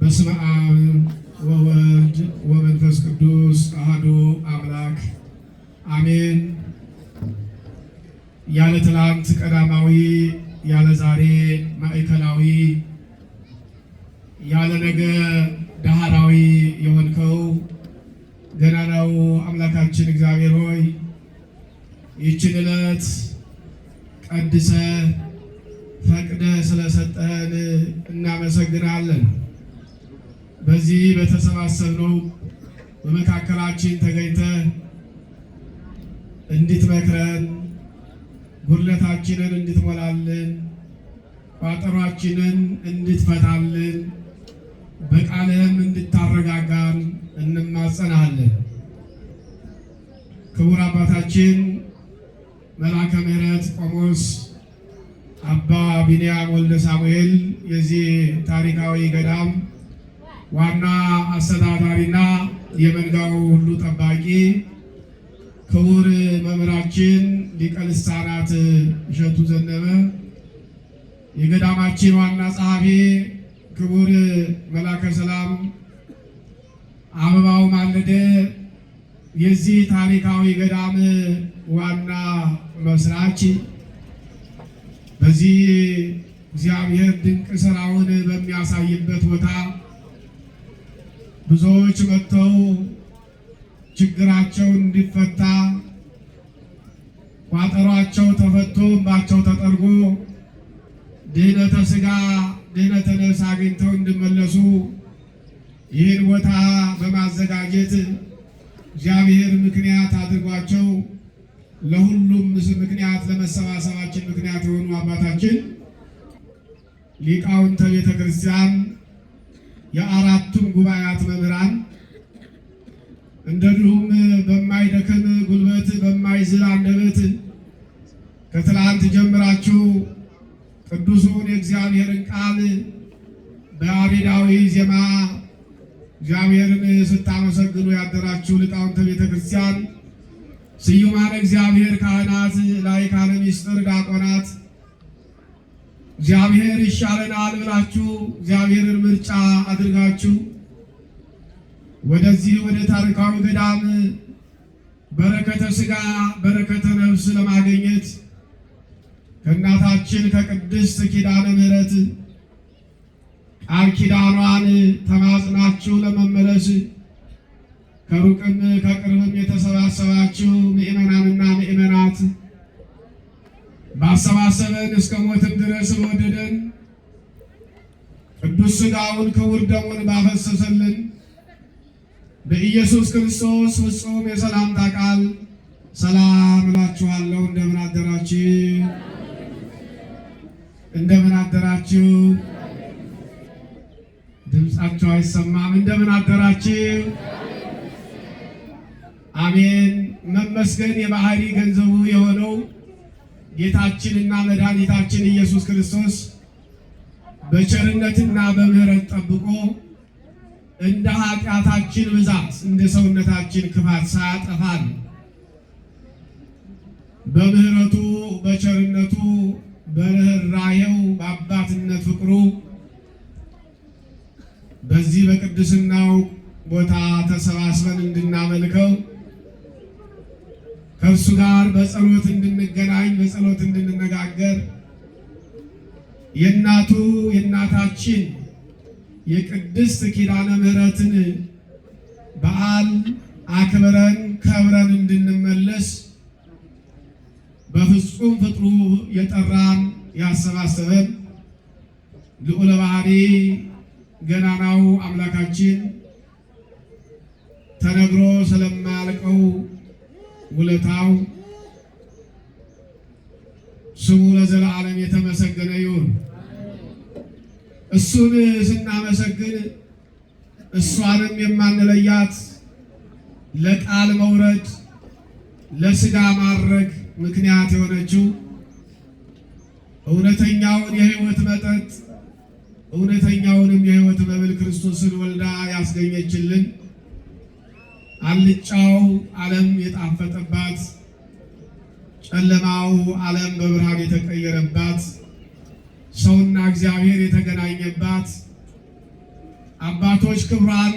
በስመ አብ ወወልድ ወመንፈስ ቅዱስ አሐዱ አምላክ አሜን። ያለ ትላንት ቀዳማዊ፣ ያለ ዛሬ ማዕከላዊ፣ ያለ ነገ ዳህራዊ የሆንከው ገናናው አምላካችን እግዚአብሔር ሆይ ይህችን ዕለት ቀድሰ ፈቅደ ስለሰጠን እናመሰግናለን። በዚህ በተሰባሰብነው በመካከላችን ተገኝተ እንድትመክረን፣ ጉድለታችንን እንድትሞላልን፣ ቋጠሯችንን እንድትፈታልን፣ በቃልህም እንድታረጋጋን እንማጸናለን። ክቡር አባታችን መልአከ ምሕረት ቆሞስ አባ ቢንያም ወልደ ሳሙኤል የዚህ ታሪካዊ ገዳም ዋና አስተዳዳሪና የመንጋው ሁሉ ጠባቂ፣ ክቡር መምህራችን ሊቀ ልሳናት እሸቱ ዘነበ፣ የገዳማችን ዋና ጸሐፊ ክቡር መላከ ሰላም አበባው ማለደ፣ የዚህ ታሪካዊ ገዳም ዋና መስራች፣ በዚህ እግዚአብሔር ድንቅ ስራውን በሚያሳይበት ቦታ ብዙዎች መጥተው ችግራቸው እንዲፈታ፣ ቋጠሯቸው ተፈቶ፣ እንባቸው ተጠርጎ፣ ድህነተ ስጋ ድህነተ ነፍስ አግኝተው እንዲመለሱ ይህን ቦታ በማዘጋጀት እግዚአብሔር ምክንያት አድርጓቸው ለሁሉም ምክንያት ለመሰባሰባችን ምክንያት የሆኑ አባታችን ሊቃውንተ ቤተ ክርስቲያን፣ የአራቱም ጉባኤያት መምህራን፣ እንደዚሁም በማይደክም ጉልበት በማይዝል አንደበት ከትላንት ጀምራችሁ ቅዱሱን የእግዚአብሔርን ቃል በያሬዳዊ ዜማ እግዚአብሔርን ስታመሰግኑ ያደራችሁ ሊቃውንተ ቤተ ክርስቲያን፣ ስዩማነ እግዚአብሔር ካህናት፣ ላእካነ ምስጢር ዲያቆናት፣ እግዚአብሔር ይሻለናል ብላችሁ እግዚአብሔርን ምርጫ አድርጋችሁ ወደዚህ ወደ ታሪካዊ ገዳም በረከተ ሥጋ በረከተ ነፍስ ለማግኘት፣ ከእናታችን ከቅድስት ኪዳነ ምሕረት ቃል ኪዳኗን ተማጽናችሁ ለመመለስ ከሩቅም ከቅርብም የተሰባሰባችሁ ምእመናንና ምእመናት፣ ባሰባሰበን እስከ ሞትም ድረስ በወደደን፣ ቅዱስ ሥጋውን ክቡር ደሙን ባፈሰሰልን በኢየሱስ ክርስቶስ ፍጹም የሰላምታ ቃል ሰላም እላችኋለሁ። እንደምን አደራችሁ? እንደምን አደራችሁ? ድምፃችሁ አይሰማም። እንደምን አደራችሁ? አሜን። መመስገን የባህሪ ገንዘቡ የሆነው ጌታችንና መድኃኒታችን ኢየሱስ ክርስቶስ በቸርነትና በምሕረት ጠብቆ እንደ ኃጢአታችን ብዛት እንደ ሰውነታችን ክፋት ሳያጠፋን በምሕረቱ በቸርነቱ በርኅራኄው በአባትነት ፍቅሩ በዚህ በቅድስናው ቦታ ተሰባስበን እንድናመልከው፣ ከእርሱ ጋር በጸሎት እንድንገናኝ፣ በጸሎት እንድንነጋገር፣ የእናቱ የእናታችን የቅድስት ኪዳነ ምሕረትን በዓል አክብረን ከብረን እንድንመለስ በፍጹም ፍጥሩ የጠራን ያሰባሰበን ልዑለ ባሕሪ ገናናው አምላካችን ተነግሮ ስለማያልቀው ውለታው ስሙ ለዘላለም የተመሰገነ ይሁን። እሱን ስናመሰግን እሷንም የማንለያት፣ ለቃል መውረድ ለስጋ ማድረግ ምክንያት የሆነችው፣ እውነተኛውን የሕይወት መጠጥ እውነተኛውንም የሕይወት መብል ክርስቶስን ወልዳ ያስገኘችልን፣ አልጫው ዓለም የጣፈጠባት፣ ጨለማው ዓለም በብርሃን የተቀየረባት፣ ሰውና እግዚአብሔር የተገናኘባት፣ አባቶች ክብሯን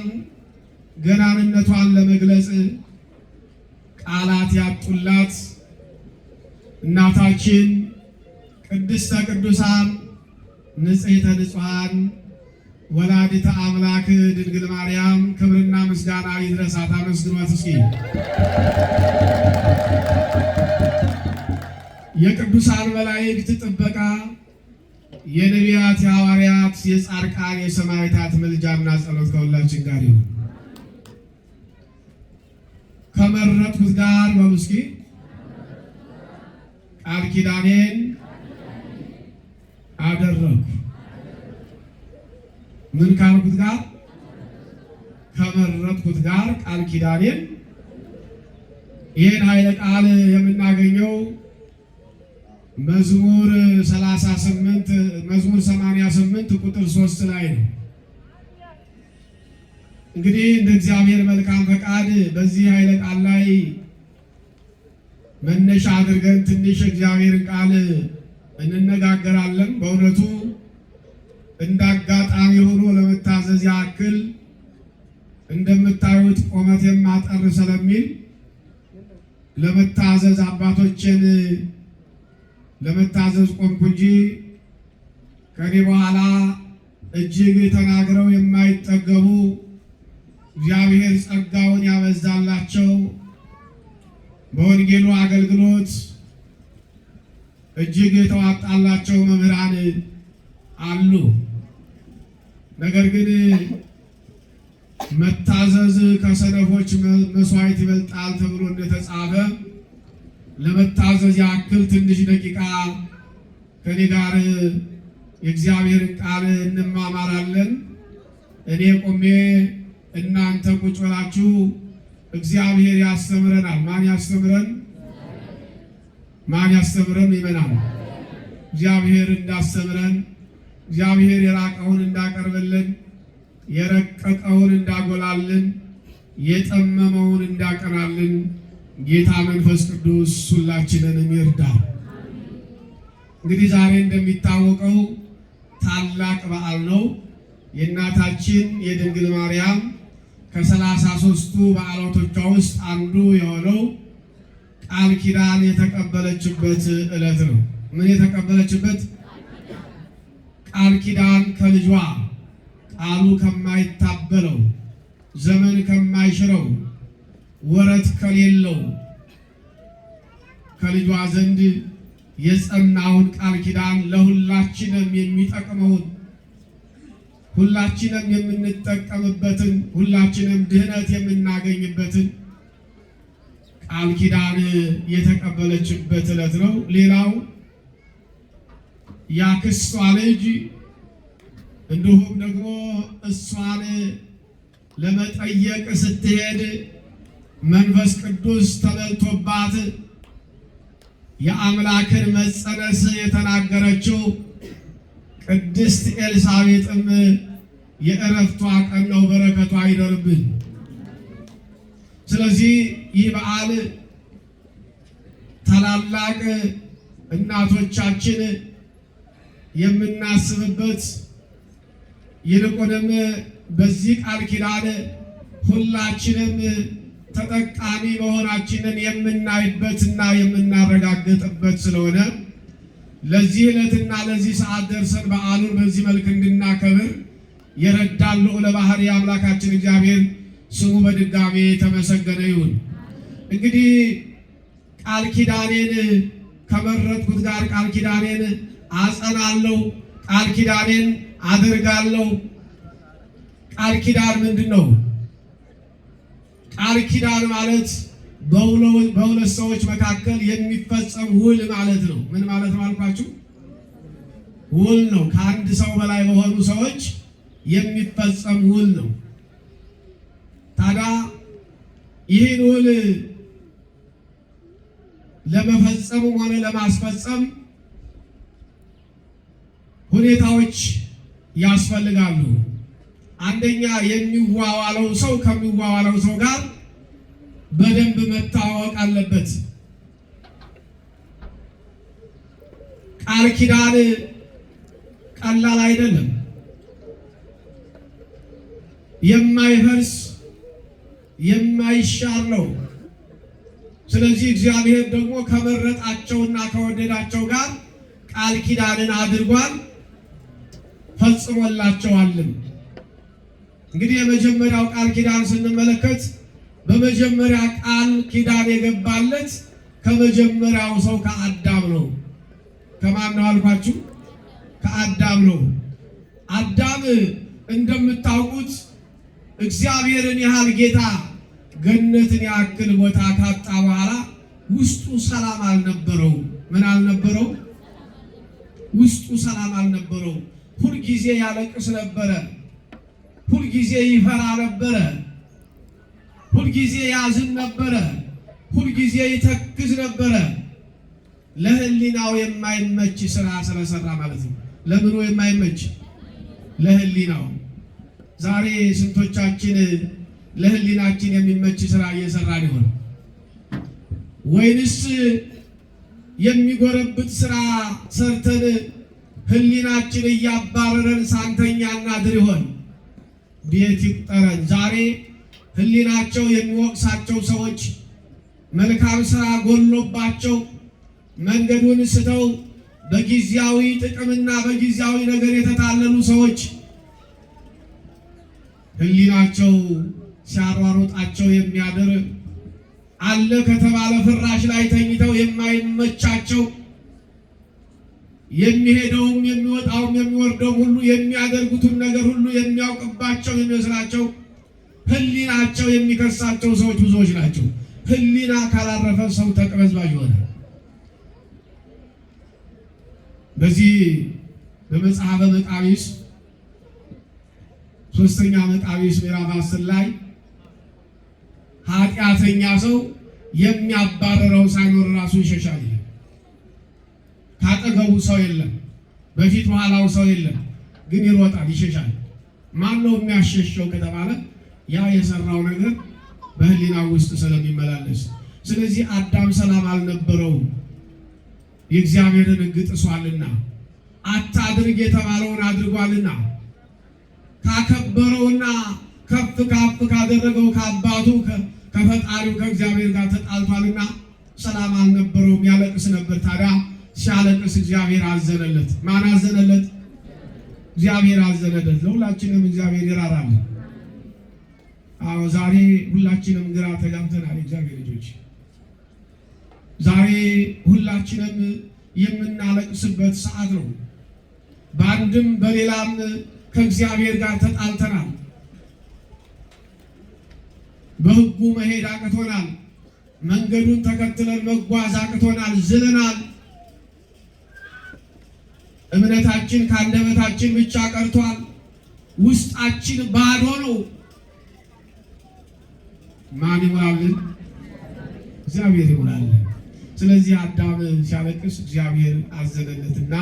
ገናንነቷን ለመግለጽ ቃላት ያጡላት እናታችን ቅድስተ ቅዱሳን ንጽሕተ ንጹሐን ወላዲተ አምላክ ድንግል ማርያም ክብርና ምስጋና ይድረሳት። አመስግኗት እስኪ። የቅዱሳን መላእክት ጥበቃ፣ የነቢያት፣ የሐዋርያት፣ የጻድቃን፣ የሰማዕታት ምልጃና ጸሎት ከሁላችን ጋር ይሁን። ከመረጥኩት ጋር በሉ እስኪ። ቃል ኪዳኔን አደረግኩ። ምን ካልኩት ጋር? ከመረጥኩት ጋር ቃል ኪዳኔን። ይህን ኃይለ ቃል የምናገኘው መዝሙር 38 መዝሙር 88 ቁጥር 3 ላይ ነው። እንግዲህ እንደ እግዚአብሔር መልካም ፈቃድ በዚህ ኃይለ ቃል ላይ መነሻ አድርገን ትንሽ እግዚአብሔርን ቃል እንነጋገራለን። በእውነቱ እንዳጋጣሚ ሆኖ ለመታዘዝ ያክል እንደምታዩት ቆመቴም አጠር ስለሚል ለመታዘዝ አባቶችን ለመታዘዝ ቆምኩ እንጂ ከኔ በኋላ እጅግ ተናግረው የማይጠገቡ እግዚአብሔር ጸጋውን ያበዛላቸው በወንጌሉ አገልግሎት እጅግ የተዋጣላቸው መምህራን አሉ። ነገር ግን መታዘዝ ከሰነፎች መስዋዕት ይበልጣል ተብሎ እንደተጻፈ ለመታዘዝ ያክል ትንሽ ደቂቃ ከኔ ጋር የእግዚአብሔርን ቃል እንማማራለን። እኔ ቆሜ እናንተ ቁጭ ብላችሁ እግዚአብሔር ያስተምረናል። ማን ያስተምረን? ማን ያስተምረን? ይመናል። እግዚአብሔር እንዳስተምረን፣ እግዚአብሔር የራቀውን እንዳቀርብልን፣ የረቀቀውን እንዳጎላልን፣ የጠመመውን እንዳቀናልን ጌታ መንፈስ ቅዱስ ሁላችንንም ይርዳ። እንግዲህ ዛሬ እንደሚታወቀው ታላቅ በዓል ነው። የእናታችን የድንግል ማርያም ከ33ቱ በዓላቶቿ ውስጥ አንዱ የሆነው ቃል ኪዳን የተቀበለችበት ዕለት ነው። ምን የተቀበለችበት? ቃል ኪዳን ከልጇ ቃሉ ከማይታበለው ዘመን ከማይሽረው ወረት ከሌለው ከልጇ ዘንድ የጸናውን ቃል ኪዳን ለሁላችንም የሚጠቅመውን ሁላችንም የምንጠቀምበትን ሁላችንም ድህነት የምናገኝበትን ቃል ኪዳን የተቀበለችበት ዕለት ነው። ሌላው ያክስቷ ልጅ እንዲሁም ደግሞ እሷን ለመጠየቅ ስትሄድ መንፈስ ቅዱስ ተመልቶባት የአምላክን መጸነስ የተናገረችው ቅድስት ኤልሳቤጥም የእረፍቷ ቀን ነው። በረከቷ አይደርብን። ስለዚህ ይህ በዓል ታላላቅ እናቶቻችን የምናስብበት ይልቁንም በዚህ ቃል ኪዳን ሁላችንም ተጠቃሚ መሆናችንን የምናይበትና የምናረጋግጥበት ስለሆነ ለዚህ ዕለትና ለዚህ ሰዓት ደርሰን በዓሉን በዚህ መልክ እንድናከብር የረዳን ልዑለ ባሕርይ አምላካችን እግዚአብሔር ስሙ በድጋሜ የተመሰገነ ይሁን። እንግዲህ ቃል ኪዳኔን ከመረጥኩት ጋር ቃል ኪዳኔን አጸናለሁ፣ ቃል ኪዳኔን አደርጋለሁ። ቃል ኪዳን ምንድን ነው? ቃል ኪዳን ማለት በሁለት ሰዎች መካከል የሚፈጸም ውል ማለት ነው። ምን ማለት ነው አልኳችሁ? ውል ነው። ከአንድ ሰው በላይ በሆኑ ሰዎች የሚፈጸም ውል ነው። ታዲያ ይህን ውል ለመፈጸምም ሆነ ለማስፈጸም ሁኔታዎች ያስፈልጋሉ። አንደኛ የሚዋዋለው ሰው ከሚዋዋለው ሰው ጋር በደንብ መታወቅ አለበት። ቃል ኪዳን ቀላል አይደለም። የማይፈርስ የማይሻር ነው። ስለዚህ እግዚአብሔር ደግሞ ከመረጣቸውና ከወደዳቸው ጋር ቃል ኪዳንን አድርጓል፣ ፈጽሞላቸዋልም። እንግዲህ የመጀመሪያው ቃል ኪዳን ስንመለከት በመጀመሪያ ቃል ኪዳን የገባለት ከመጀመሪያው ሰው ከአዳም ነው። ከማን ነው አልኳችሁ? ከአዳም ነው። አዳም እንደምታውቁት እግዚአብሔርን ያህል ጌታ ገነትን ያክል ቦታ ካጣ በኋላ ውስጡ ሰላም አልነበረው። ምን አልነበረው? ውስጡ ሰላም አልነበረው። ሁልጊዜ ያለቅስ ነበረ። ሁልጊዜ ይፈራ ነበረ። ሁልጊዜ ያዝን ነበረ። ሁልጊዜ ይተክዝ ነበረ። ለሕሊናው የማይመች ስራ ስለሰራ ማለት ነው። ለምኑ የማይመች? ለሕሊናው። ዛሬ ስንቶቻችን ለሕሊናችን የሚመች ስራ እየሰራን ይሆን? ወይንስ የሚጎረብጥ ስራ ሰርተን ሕሊናችን እያባረረን ሳንተኛ እናድር ይሆን? ቤት ይቁጠረን። ዛሬ ሕሊናቸው የሚወቅሳቸው ሰዎች መልካም ስራ ጎሎባቸው መንገዱን ስተው በጊዜያዊ ጥቅምና በጊዜያዊ ነገር የተታለሉ ሰዎች ሕሊናቸው ሲያሯሩጣቸው የሚያድር አለ ከተባለ ፍራሽ ላይ ተኝተው የማይመቻቸው የሚሄደውም የሚወጣውም የሚወርደውም ሁሉ የሚያደርጉትን ነገር ሁሉ የሚያውቅባቸው የሚመስላቸው ሕሊናቸው የሚከሳቸው ሰዎች ብዙዎች ናቸው። ሕሊና ካላረፈ ሰው ተቅበዝባዥ ይሆናል። በዚህ በመጽሐፈ መቃቢስ ሶስተኛ መቃቢስ ምዕራፍ 10 ላይ ኃጢአተኛ ሰው የሚያባረረው ሳይኖር ራሱ ይሸሻል። ካጠገቡ ሰው የለም፣ በፊት በኋላው ሰው የለም፣ ግን ይሮጣል፣ ይሸሻል። ማን ነው የሚያሸሸው ከተባለ ያ የሰራው ነገር በሕሊናው ውስጥ ስለሚመላለስ። ስለዚህ አዳም ሰላም አልነበረውም፣ የእግዚአብሔርን ሕግ ጥሷልና፣ አታድርግ የተባለውን አድርጓልና፣ ካከበረውና ከፍ ከፍ ካደረገው ከአባቱ ከፈጣሪው ከእግዚአብሔር ጋር ተጣልቷልና ሰላም አልነበረውም፣ ያለቅስ ነበር። ታዲያ ሲያለቅስ እግዚአብሔር አዘነለት። ማን አዘነለት? እግዚአብሔር አዘነለት። ለሁላችንም እግዚአብሔር ይራራል። አዎ ዛሬ ሁላችንም ግራ ተጋብተናል። እግዚአብሔር ልጆች ዛሬ ሁላችንም የምናለቅስበት ሰዓት ነው። በአንድም በሌላም ከእግዚአብሔር ጋር ተጣልተናል። በሕጉ መሄድ አቅቶናል። መንገዱን ተከትለን መጓዝ አቅቶናል። ዝለናል። እምነታችን ከአንደበታችን ብቻ ቀርቷል። ውስጣችን ባዶ ነው። ማን ይሞላልን? እግዚአብሔር ይሞላልን። ስለዚህ አዳም ሲያለቅስ እግዚአብሔር አዘነለትና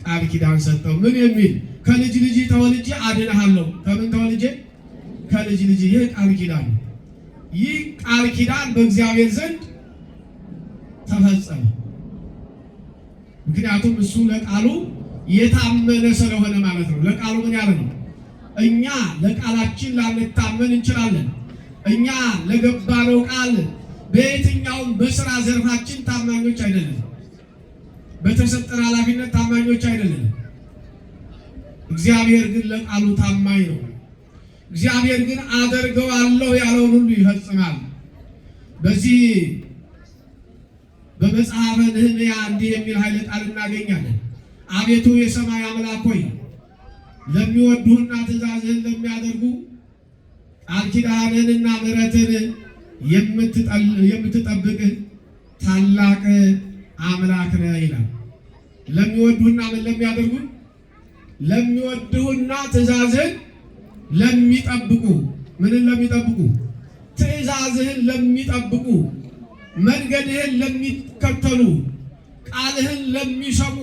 ቃል ኪዳን ሰጠው። ምን የሚል? ከልጅ ልጅ ተወልጄ አድንሃለሁ። ከምን ተወልጄ? ከልጅ ልጅ። ይህ ቃል ኪዳን ነው። ይህ ቃል ኪዳን በእግዚአብሔር ዘንድ ተፈጸመ። ምክንያቱም እሱ ለቃሉ የታመነ ስለሆነ ማለት ነው። ለቃሉ ምን ያለ ነው? እኛ ለቃላችን ላንታመን እንችላለን። እኛ ለገባነው ቃል በየትኛውም በስራ ዘርፋችን ታማኞች አይደለም። በተሰጠን ኃላፊነት ታማኞች አይደለም። እግዚአብሔር ግን ለቃሉ ታማኝ ነው። እግዚአብሔር ግን አደርገዋለሁ ያለውን ሁሉ ይፈጽማል። በዚህ በመጽሐፈ ነህምያ እንዲህ የሚል ኃይለ ቃል እናገኛለን። አቤቱ የሰማይ አምላክ ሆይ ለሚወዱህና ትእዛዝህን ለሚያደርጉ ቃል ኪዳንህንና ምሕረትህን የምትጠብቅ ታላቅ አምላክ ነህ ይላል። ለሚወዱህና ምን ለሚያደርጉ? ለሚወዱህና ትእዛዝህን ለሚጠብቁ። ምንን ለሚጠብቁ? ትእዛዝህን ለሚጠብቁ፣ መንገድህን ለሚከተሉ፣ ቃልህን ለሚሰሙ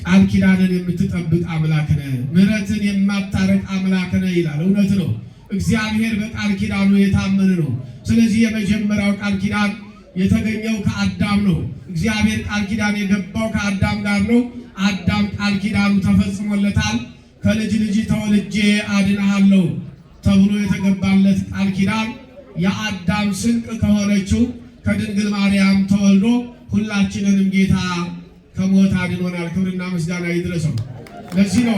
ቃል ኪዳንን የምትጠብቅ አምላክ ነህ፣ ምሕረትን የማታረቅ አምላክ ነህ ይላል። እውነት ነው። እግዚአብሔር በቃል ኪዳኑ የታመነ ነው። ስለዚህ የመጀመሪያው ቃል ኪዳን የተገኘው ከአዳም ነው። እግዚአብሔር ቃል ኪዳን የገባው ከአዳም ጋር ነው። አዳም ቃል ኪዳኑ ተፈጽሞለታል። ከልጅ ልጅ ተወልጄ አድንሃለሁ ተብሎ የተገባለት ቃል ኪዳን የአዳም ስንቅ ከሆነችው ከድንግል ማርያም ተወልዶ ሁላችንንም ጌታ ከሞት አድኖናል። ክብርና ምስጋና ይድረሰው። ለዚህ ነው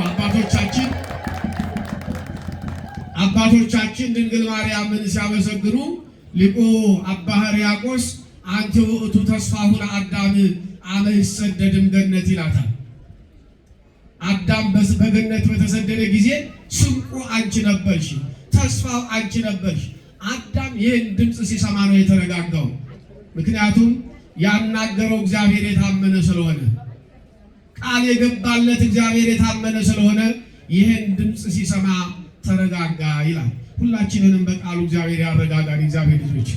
አባቶቻችን ድንግል ማርያምን ሲያመሰግኑ ሊቁ አባ ሕርያቆስ አንቲ ውእቱ ተስፋሁ ለአዳም አመ ይሰደድም ገነት ይላታል። አዳም በገነት በተሰደደ ጊዜ ስንቁ አንቺ ነበርሽ፣ ተስፋው አንቺ ነበርሽ። አዳም ይህን ድምፅ ሲሰማ ነው የተረጋጋው። ምክንያቱም ያናገረው እግዚአብሔር የታመነ ስለሆነ፣ ቃል የገባለት እግዚአብሔር የታመነ ስለሆነ ይህን ድምፅ ሲሰማ ተረጋጋ ይላል። ሁላችንንም በቃሉ እግዚአብሔር ያረጋጋል፣ እግዚአብሔር ልጆች።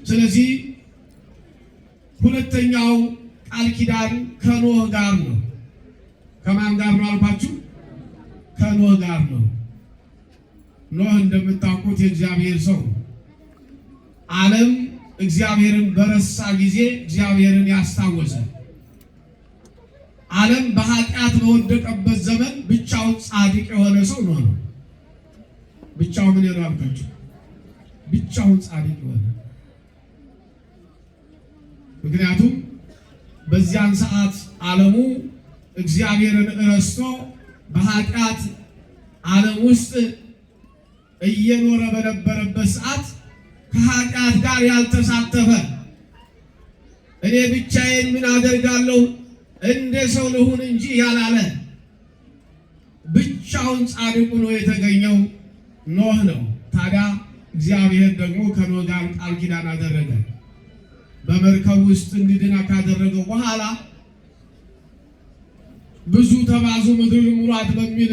ስለዚህ ሁለተኛው ቃል ኪዳን ከኖህ ጋር ነው። ከማን ጋር ነው አልኳችሁ? ከኖህ ጋር ነው። ኖህ እንደምታውቁት የእግዚአብሔር ሰው ነው። ዓለም እግዚአብሔርን በረሳ ጊዜ እግዚአብሔርን ያስታወሰ፣ ዓለም በኃጢአት በወደቀበት ዘመን ብቻውን ጻድቅ የሆነ ሰው ኖህ ነው። ብቻው ምን ነው አልኳችሁ? ብቻውን ጻድቅ የሆነ። ምክንያቱም በዚያን ሰዓት ዓለሙ እግዚአብሔርን ረስቶ በኃጢአት ዓለም ውስጥ እየኖረ በነበረበት ሰዓት ከኃጢአት ጋር ያልተሳተፈ፣ እኔ ብቻዬን ምን አደርጋለሁ እንደ ሰው ልሁን እንጂ ያላለ፣ ብቻውን ጻድቅ ሆኖ የተገኘው ኖህ ነው። ታዲያ እግዚአብሔር ደግሞ ከኖህ ጋር ቃል ኪዳን አደረገ። በመርከብ ውስጥ እንዲድን ካደረገው በኋላ ብዙ ተባዙ ምድር ሙሏት በሚል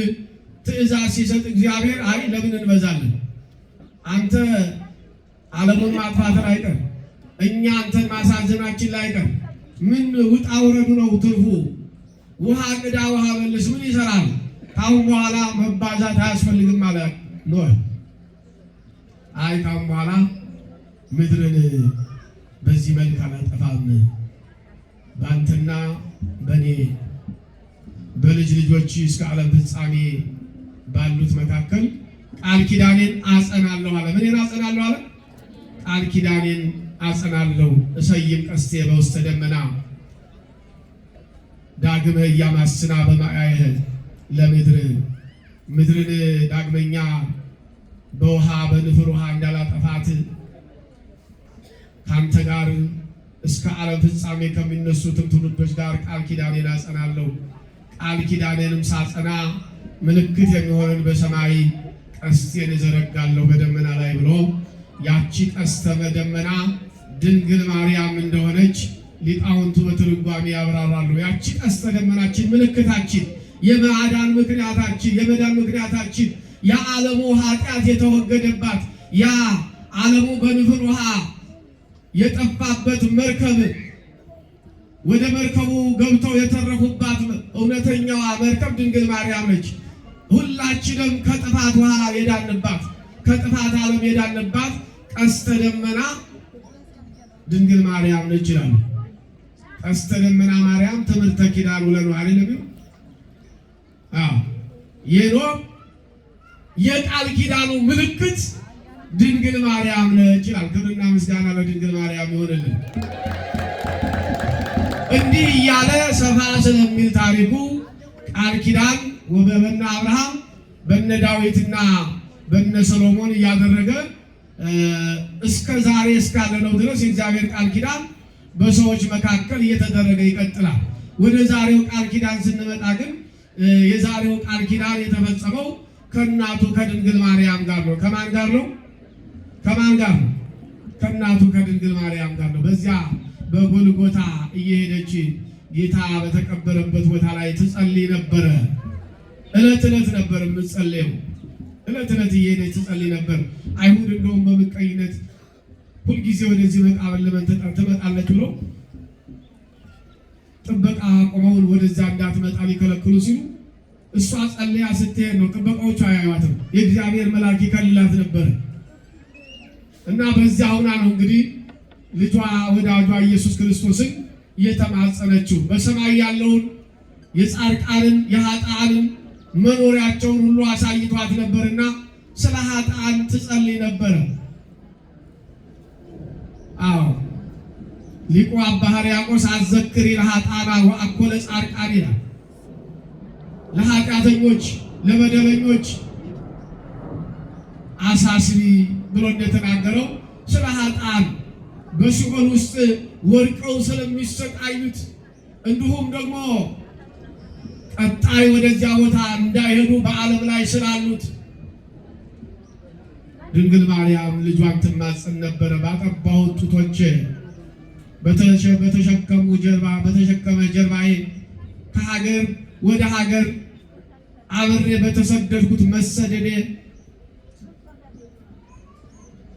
ትእዛዝ ሲሰጥ እግዚአብሔር አይ ለምን እንበዛለን? አንተ ዓለሙን ማጥፋትን አይቀር፣ እኛ አንተን ማሳዘናችን ላይ አይቀር፣ ምን ውጣ ውረዱ ነው ትርፉ? ውሃ ቅዳ ውሃ መልስ ምን ይሰራል? ካሁን በኋላ መባዛት አያስፈልግም አለ ኖህ። አይ ካሁን በኋላ ምድርን በዚህ መልክ አላጠፋም፣ በአንተና በእኔ በልጅ ልጆች እስከ ዓለም ፍጻሜ ባሉት መካከል ቃል ኪዳኔን አጸናለሁ አለ። ምንን አጸናለሁ አለ? ቃል ኪዳኔን አጸናለሁ። እሰይም ቀስቴ በውስተ ደመና ዳግመ እያማስና በማያህ ለምድር፣ ምድርን ዳግመኛ በውሃ በንፍር ውሃ እንዳላጠፋት ካንተ ጋር እስከ ዓለም ፍጻሜ ከሚነሱትም ትውልዶች ጋር ቃል ኪዳኔን አጸናለሁ። ቃል ኪዳኔንም ሳጸና ምልክት የሚሆንን በሰማይ ቀስቴን እዘረጋለሁ በደመና ላይ ብሎ ያቺ ቀስተ በደመና ድንግል ማርያም እንደሆነች ሊቃውንቱ በትርጓሜ ያብራራሉ። ያቺ ቀስተ ደመናችን ምልክታችን፣ የማዳን ምክንያታችን፣ የመዳን ምክንያታችን፣ የዓለሙ ኃጢአት የተወገደባት፣ ያ ዓለሙ በንፍር ውሃ የጠፋበት መርከብ፣ ወደ መርከቡ ገብተው የተረፉባት እውነተኛዋ መርከብ ድንግል ማርያም ነች። ሁላችንም ከጥፋት ውሃ የዳንባት፣ ከጥፋት ዓለም የዳንባት ቀስተ ደመና ድንግል ማርያም ነች ይላሉ። ቀስተ ደመና ማርያም ትምህርተ ኪዳን ውለነው አይደለም? አዎ፣ የኖህ የቃል ኪዳኑ ምልክት ድንግል ማርያም ነች ይላል። ክብርና ምስጋና ለድንግል ማርያም ይሆንልን። እንዲህ እያለ ሰፋ ስለሚል ታሪኩ ቃል ኪዳን በነ አብርሃም፣ በነ ዳዊትና በነ ሰሎሞን እያደረገ እስከ ዛሬ እስካለነው ድረስ የእግዚአብሔር ቃል ኪዳን በሰዎች መካከል እየተደረገ ይቀጥላል። ወደ ዛሬው ቃል ኪዳን ስንመጣ ግን የዛሬው ቃል ኪዳን የተፈጸመው ከእናቱ ከድንግል ማርያም ጋር ነው። ከማን ጋር ነው? ከማን ጋር ነው? ከእናቱ ከድንግል ማርያም ጋር ነው። በዚያ በጎልጎታ እየሄደች ጌታ በተቀበረበት ቦታ ላይ ትጸልይ ነበረ። ዕለት ዕለት ነበር የምትጸልየው። ዕለት ዕለት እየሄደች ትጸልይ ነበር። አይሁድ እንደውም በምቀኝነት ሁልጊዜ ወደዚህ መቃብር ለምን ትመጣለች ብሎ ጥበቃ ቆመውን ወደዛ እንዳትመጣ ሊከለክሉ ሲሉ እሷ ጸልያ ስትሄድ ነው ጥበቃዎቹ አያዩዋትም። የእግዚአብሔር መልአክ ይከልላት ነበር። እና በዚያ ሁና ነው እንግዲህ ልጇ ወዳጇ ኢየሱስ ክርስቶስን እየተማጸነችው በሰማይ ያለውን የጻድቃንን የኃጥአንን መኖሪያቸውን ሁሉ አሳይቷት ነበርና ስለ ኃጥአን ትጸልይ ነበረ። አዎ ሊቁ አባ ሕርያቆስ አዘክሪ ለኃጥአን ወአኮ ለጻድቃን ይላል። ለኃጢአተኞች ለበደለኞች አሳስቢ ብሎ እንደተናገረው ስለ ኃጥአን በሲኦል ውስጥ ወድቀው ስለሚሰቃዩት እንዲሁም ደግሞ ቀጣይ ወደዚያ ቦታ እንዳይሄዱ በዓለም ላይ ስላሉት ድንግል ማርያም ልጇን ትማጸን ነበረ። ባጠባሁት ጡቶቼ በተሸከሙ ጀርባ በተሸከመ ጀርባዬ ከሀገር ወደ ሀገር አብሬ በተሰደድኩት መሰደዴ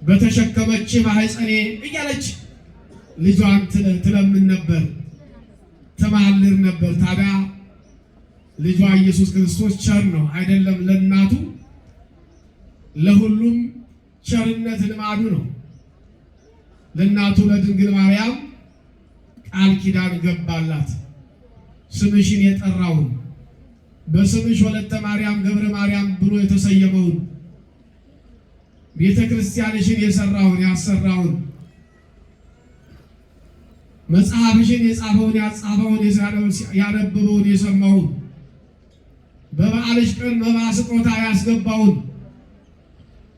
በተሸከመች ማህፀኔ እያለች ልጇን ትለምን ነበር፣ ትማልር ነበር። ታዲያ ልጇ ኢየሱስ ክርስቶስ ቸር ነው አይደለም? ለእናቱ ለሁሉም ቸርነት ልማዱ ነው። ለእናቱ ለድንግል ማርያም ቃል ኪዳን ገባላት። ስምሽን የጠራውን በስምሽ ወለተ ማርያም ገብረ ማርያም ብሎ የተሰየመውን ቤተ ክርስቲያንሽን የሰራውን ያሰራውን መጽሐፍሽን የጻፈውን ያጻፈውን ያነበበውን የሰማውን በበዓልሽ ቀን መባ ስጦታ ያስገባውን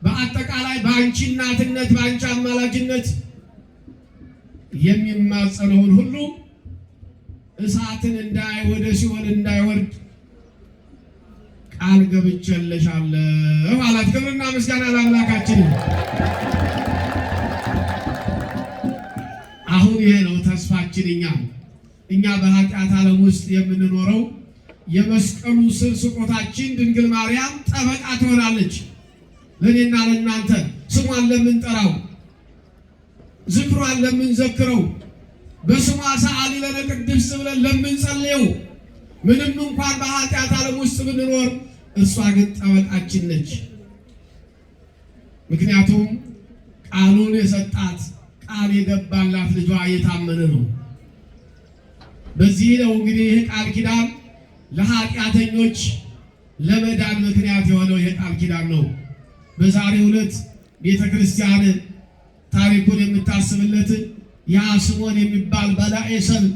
በአጠቃላይ በአንቺ እናትነት በአንቺ አማላጅነት የሚማጸነውን ሁሉ እሳትን እንዳይ ወደ ሲኦል እንዳይወርድ ቃል ገብቼልሻለሁ አላት። ክብርና ምስጋና ለአምላካችን። አሁን ይሄ ነው ተስፋችን። እኛ በኃጢአት ዓለም ውስጥ የምንኖረው የመስቀሉ ስር ስጦታችን ድንግል ማርያም ጠበቃ ትሆናለች ለእኔና ለእናንተ ስሟን ለምንጠራው ዝክሯን ለምንዘክረው በስሟ ሰአሊ ለነ ቅድስት ብለን ለምንጸልየው ምንም እንኳን በኃጢአት ዓለም ውስጥ ብንኖር እሷ ግን ጠበቃችን ነች። ምክንያቱም ቃሉን የሰጣት ቃል የገባላት ልጇ የታመነ ነው። በዚህ ነው እንግዲህ ይህ ቃል ኪዳን ለኃጢአተኞች ለመዳን ምክንያት የሆነው ይህ ቃል ኪዳን ነው። በዛሬው ዕለት ቤተ ክርስቲያን ታሪኩን የምታስብለት ያ ስምዖን የሚባል በላዔ ሰብእ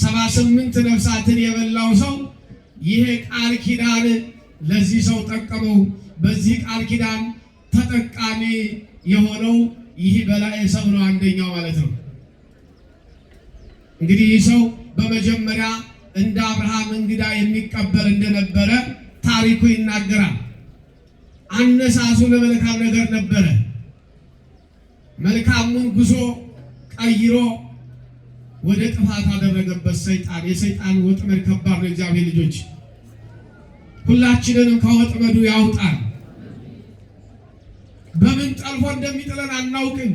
78 ነፍሳትን የበላው ሰው ይሄ ቃል ኪዳን ለዚህ ሰው ጠቀመው። በዚህ ቃል ኪዳን ተጠቃሚ የሆነው ይህ በላዔ ሰብእ ነው፣ አንደኛው ማለት ነው። እንግዲህ ይህ ሰው በመጀመሪያ እንደ አብርሃም እንግዳ የሚቀበል እንደነበረ ታሪኩ ይናገራል። አነሳሱ ለመልካም ነገር ነበረ። መልካሙን ጉዞ ቀይሮ ወደ ጥፋት አደረገበት ሰይጣን። የሰይጣን ወጥመድ ከባድ ነው። እግዚአብሔር ልጆች ሁላችንንም ከወጥመዱ ያውጣል። በምን ጠልፎ እንደሚጥለን አናውቅም።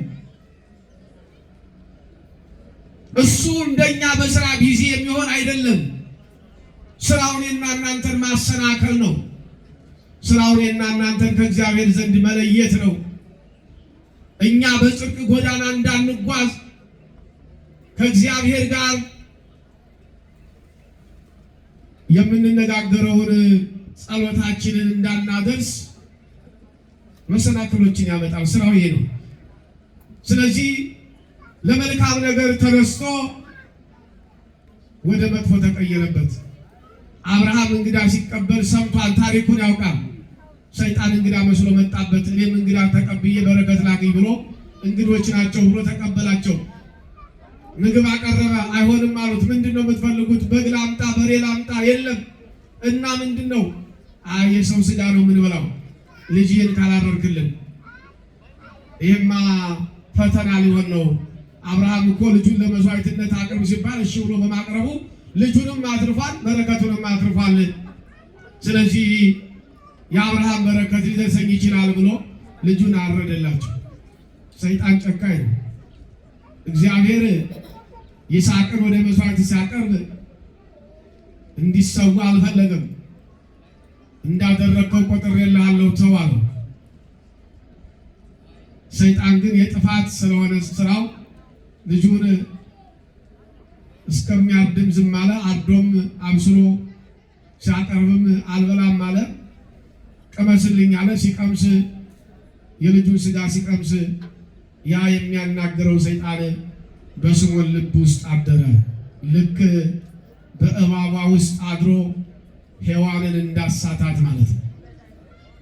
እሱ እንደኛ በስራ busy የሚሆን አይደለም። ስራው እኔና እናንተን ማሰናከል ነው። ስራው እኔና እናንተን ከእግዚአብሔር ዘንድ መለየት ነው። እኛ በጽድቅ ጎዳና እንዳንጓዝ ከእግዚአብሔር ጋር የምንነጋገረውን ጸሎታችንን እንዳናደርስ መሰናክሎችን ያመጣል። ስራው ይሄ ነው። ስለዚህ ለመልካም ነገር ተነስቶ ወደ መጥፎ ተቀየረበት። አብርሃም እንግዳ ሲቀበል ሰምቷል፣ ታሪኩን ያውቃል። ሰይጣን እንግዳ መስሎ መጣበት። እኔም እንግዳ ተቀብዬ በረከት ላግኝ ብሎ እንግዶች ናቸው ብሎ ተቀበላቸው። ምግብ አቀረበ። አይሆንም አሉት። ምንድን ነው የምትፈልጉት? በግ ላምጣ፣ በሬ ላምጣ? የለም። እና ምንድን ነው? አይ የሰው ስጋ ነው የምንበላው፣ ልጅህን ካላረድክልን። ይህማ ፈተና ሊሆን ነው። አብርሃም እኮ ልጁን ለመስዋዕትነት አቅርብ ሲባል እሺ ብሎ በማቅረቡ ልጁንም አትርፏል፣ በረከቱንም አትርፏል። ስለዚህ የአብርሃም በረከት ሊደርሰኝ ይችላል ብሎ ልጁን አረደላቸው። ሰይጣን ጨካኝ ነው። እግዚአብሔር ይስሐቅን ወደ መስዋዕት ሲያቀርብ እንዲሰዋ አልፈለገም። እንዳደረግከው ቆጥሬልሃለሁ ተው አለው። ሰይጣን ግን የጥፋት ስለሆነ ስራው ልጁን እስከሚያርድም ዝም አለ። አርዶም አብስሎ ሲያቀርብም አልበላም አለ። ቅመስልኝ አለ። ሲቀምስ የልጁን ስጋ ሲቀምስ ያ የሚያናግረው ሰይጣን በስምዖን ልብ ውስጥ አደረ። ልክ በእባቧ ውስጥ አድሮ ሔዋንን እንዳሳታት ማለት ነው።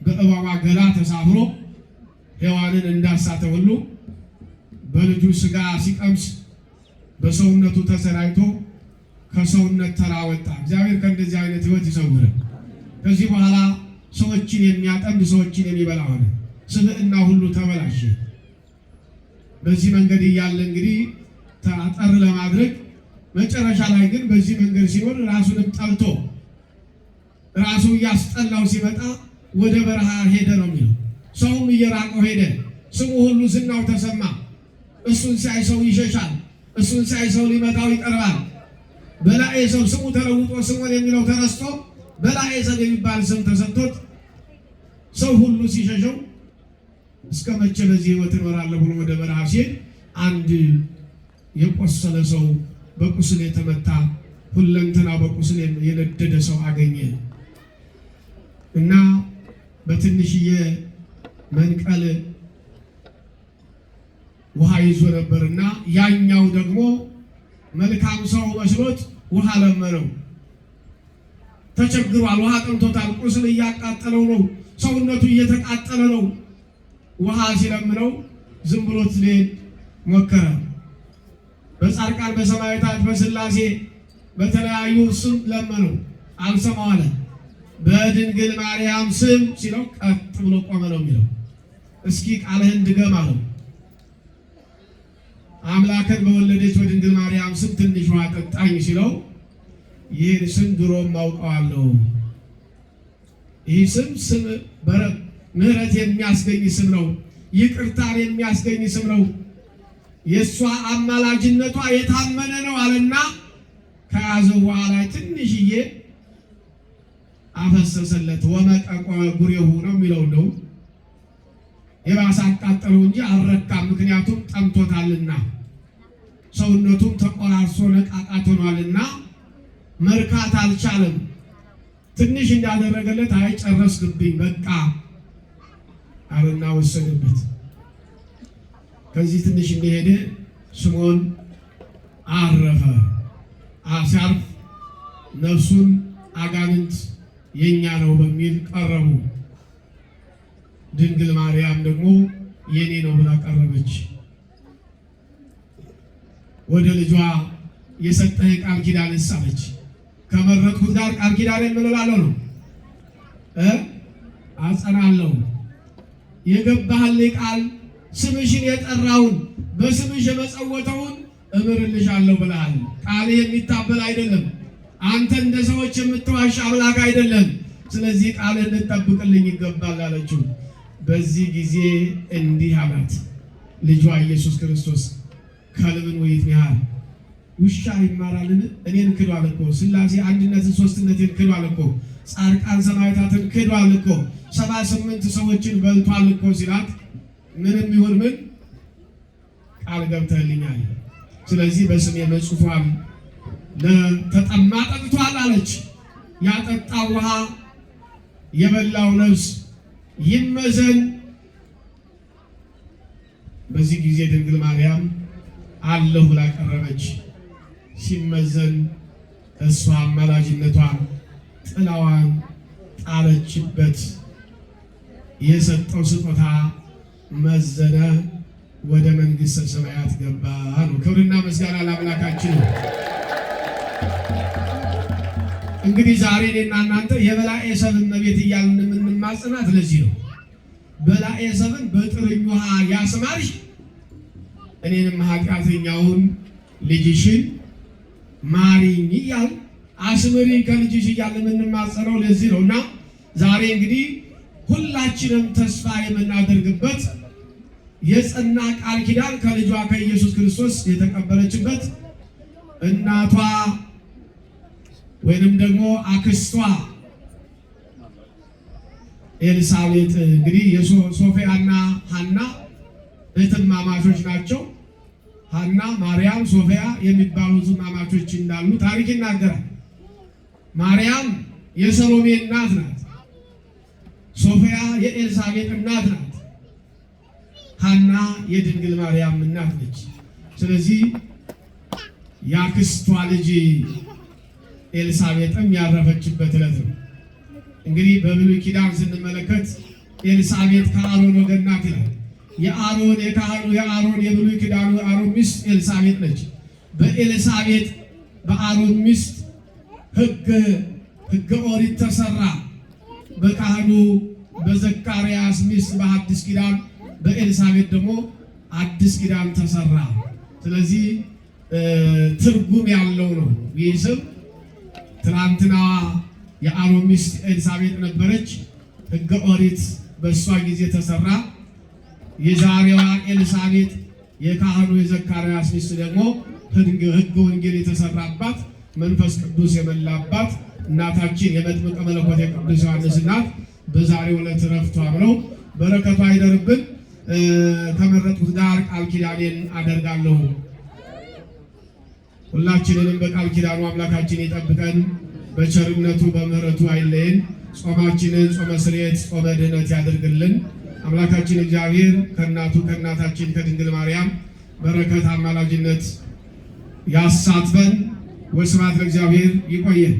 በእባቧ ገላ ተሳፍሮ ሔዋንን እንዳሳተ ሁሉ በልጁ ስጋ ሲቀምስ በሰውነቱ ተሰራይቶ ከሰውነት ተራ ወጣ። እግዚአብሔር ከእንደዚህ አይነት ሕይወት ይሰውረን። ከዚህ በኋላ ሰዎችን የሚያጠምድ ሰዎችን የሚበላ ሆነ። ስብዕና ሁሉ ተበላሸ። በዚህ መንገድ እያለ እንግዲህ አጠር ለማድረግ መጨረሻ ላይ ግን በዚህ መንገድ ሲኖር ራሱንም ጠልቶ ራሱ እያስጠላው ሲመጣ ወደ በረሃ ሄደ ነው የሚለው። ሰውም እየራቀው ሄደ። ስሙ ሁሉ ዝናው ተሰማ። እሱን ሲያይ ሰው ይሸሻል። እሱን ሲያይ ሰው ሊመታው ይቀርባል። በላዔ ሰብ ስሙ ተለውጦ ስምዖን የሚለው ተረስቶ በላዔ ሰብ የሚባል ስም ተሰጥቶት ሰው ሁሉ ሲሸሸው እስከ መቼ በዚህ ሕይወት እኖራለሁ ብሎ ወደ በረሃ ሲሄድ አንድ የቆሰለ ሰው በቁስል የተመታ ሁለንተና በቁስል የነደደ ሰው አገኘ እና በትንሽዬ መንቀል ውሃ ይዞ ነበርና ያኛው ደግሞ መልካም ሰው መስሎት ውሃ ለመነው። ተቸግሯል። ውሃ ጠምቶታል። ቁስል እያቃጠለው ነው። ሰውነቱ እየተቃጠለ ነው። ውሃ ሲለምነው ዝም ብሎት ሊሄድ ሞከረ። በጻድቃን በሰማዕታት በሥላሴ በተለያዩ ስም ለመነው፣ አልሰማው አለ። በድንግል ማርያም ስም ሲለው ቀጥ ብሎ ቆመ ነው የሚለው። እስኪ ቃልህን ድገም አለው። አምላክን በወለደች በድንግል ማርያም ስም ትንሽ ውሃ ጠጣኝ ሲለው ይህን ስም ድሮም አውቀዋለሁ። ይህ ስም ስም ምሕረት የሚያስገኝ ስም ነው። ይቅርታን የሚያስገኝ ስም ነው። የእሷ አማላጅነቷ የታመነ ነው አለና ከያዘው ውሃ ላይ ትንሽዬ አፈሰሰለት። ወመጠቆ ጉሬሁ ነው የሚለው እንደው የባሰ አቃጠለው እንጂ አልረካም። ምክንያቱም ጠምቶታልና ሰውነቱም ተቆራርሶ ነቃቃት ሆኗልና መርካት አልቻለም። ትንሽ እንዳደረገለት አይ ጨረስክብኝ በቃ አለና ወሰደበት። ከዚህ ትንሽ እንደሄደ ስምዖን አረፈ። ሲያርፍ ነፍሱን አጋንንት የኛ ነው በሚል ቀረቡ። ድንግል ማርያም ደግሞ የኔ ነው ብላ ቀረበች። ወደ ልጇ የሰጠህ ቃል ኪዳንስ አለች። ከመረጥኩት ጋር ቃል ኪዳን የምንላለው ነው አጸናለሁ። የገባህልኝ ቃል ስምሽን የጠራውን በስምሽ የመጸወተውን እምርልሻለሁ ብለሃል። ቃል የሚታበል አይደለም። አንተ እንደ ሰዎች የምትዋሽ አምላክ አይደለም። ስለዚህ ቃልህን ልትጠብቅልኝ ይገባል አለችው። በዚህ ጊዜ እንዲህ አላት ልጇ ኢየሱስ ክርስቶስ ከልብን ወይት ያህል ውሻ ይማራልን? እኔን ክዷል እኮ ሥላሴ አንድነትን ሶስትነትን ክዷል እኮ ጻድቃን ሰማዕታትን ክዷል እኮ 78 ሰዎችን በልቷል እኮ ሲላት ምንም ይሁን ምን ቃል ገብተህልኛል፣ ስለዚህ በስሜ መጽፏል፣ ለተጠማ ጠጥቷል አለች። ያጠጣው ውሃ የበላው ነፍስ ይመዘን። በዚህ ጊዜ ድንግል ማርያም አለሁ ብላ ቀረበች። ሲመዘን እሷ አማላጅነቷን ጥላዋን ጣለችበት። የሰጠው ስጦታ መዘነ፣ ወደ መንግሥተ ሰማያት ገባ ነው። ክብርና ምስጋና ለአምላካችን ነው። እንግዲህ ዛሬ እኔና እናንተ የበላዔ ሰብእ እመቤት እያልን የምንማጽናት ለዚህ ነው። በላዔ ሰብእን በጥርኝ ውሃ ያስማርሽ እኔንም ኃጢአተኛውን ልጅሽን ማሪኝ እያል አስምሪኝ ከልጅሽ እያል የምንማጸነው ለዚህ ነው። እና ዛሬ እንግዲህ ሁላችንም ተስፋ የምናደርግበት የጸና ቃል ኪዳን ከልጇ ከኢየሱስ ክርስቶስ የተቀበለችበት እናቷ ወይንም ደግሞ አክስቷ ኤልሳቤጥ እንግዲህ የሶፊያና ሐና እህትማማቾች ናቸው። ሐና፣ ማርያም፣ ሶፊያ የሚባሉ አማቾች እንዳሉ ታሪክ ይናገራል። ማርያም የሰሎሜ እናት ናት። ሶፊያ የኤልሳቤጥ እናት ናት። ሐና የድንግል ማርያም እናት ነች። ስለዚህ የአክስቷ ልጅ ኤልሳቤጥም ያረፈችበት ዕለት ነው። እንግዲህ በብሉይ ኪዳን ስንመለከት ኤልሳቤጥ ከአሮን ወገን ናት ይላል። የአሮን የካህኑ የአሮን የብሉይ ኪዳኑ አሮን ሚስት ኤልሳቤጥ ነች። በኤልሳቤጥ በአሮን ሚስት ሕገ ኦሪት ተሰራ። በካህኑ በዘካርያስ ሚስት በሐዲስ ኪዳን በኤልሳቤጥ ደግሞ አዲስ ኪዳን ተሰራ። ስለዚህ ትርጉም ያለው ነው ይህ ስም። ትናንትና የአሮን ሚስት ኤልሳቤጥ ነበረች። ሕገ ኦሪት በእሷ ጊዜ ተሰራ። የዛሬዋ ኤልሳቤጥ የካህኑ የዘካርያስ ሚስት ደግሞ ሕገ ወንጌል የተሰራባት መንፈስ ቅዱስ የመላባት እናታችን የመጥምቀ መለኮት የቅዱስ ዮሐንስ እናት በዛሬው ዕለት ዕረፍቷ ነው። በረከቷ አይደርብን። ከመረጥኩት ጋር ቃል ኪዳኔን አደርጋለሁ። ሁላችንንም በቃል ኪዳኑ አምላካችን ይጠብቀን፣ በቸርነቱ በምሕረቱ አይለየን። ጾማችንን ጾመ ስርየት ጾመ ድኅነት ያደርግልን። አምላካችን እግዚአብሔር ከእናቱ ከእናታችን ከድንግል ማርያም በረከት አማላጅነት ያሳትፈን። ወስብሐት ለእግዚአብሔር። ይቆየን።